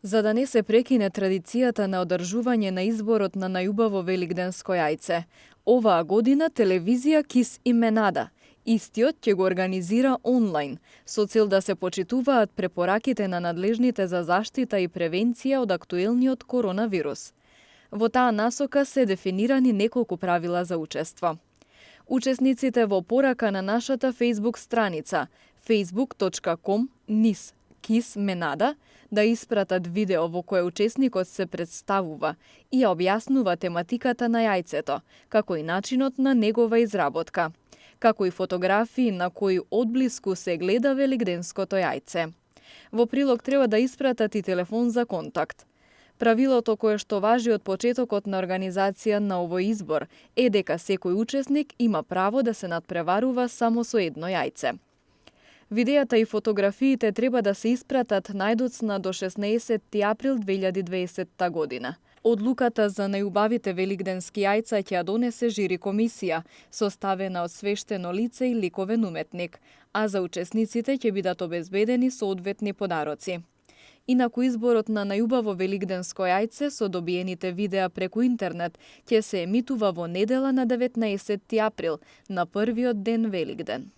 За да не се прекине традицијата на одржување на изборот на најубаво великденско јајце, оваа година телевизија Кис Именада истиот ќе го организира онлайн, со цел да се почитуваат препораките на надлежните за заштита и превенција од актуелниот коронавирус. Во таа насока се дефинирани неколку правила за учество. Учесниците во порака на нашата Facebook страница facebook.com/KISMenada да испратат видео во кое учесникот се представува и ја објаснува тематиката на јајцето, како и начинот на негова изработка, како и фотографии на кои одблиску се гледа великденското јајце. Во прилог треба да испратат и телефон за контакт. Правилото кое што важи од почетокот на организација на овој избор е дека секој учесник има право да се надпреварува само со едно јајце. Видеата и фотографиите треба да се испратат најдоцна до 16 април 2020 година. Одлуката за најубавите великденски јајца ќе ја донесе жири комисија, составена од свештено лице и ликовен уметник, а за учесниците ќе бидат обезбедени соодветни подароци. Инаку изборот на најубаво великденско јајце со добиените видеа преку интернет ќе се емитува во недела на 19 април, на првиот ден Великден.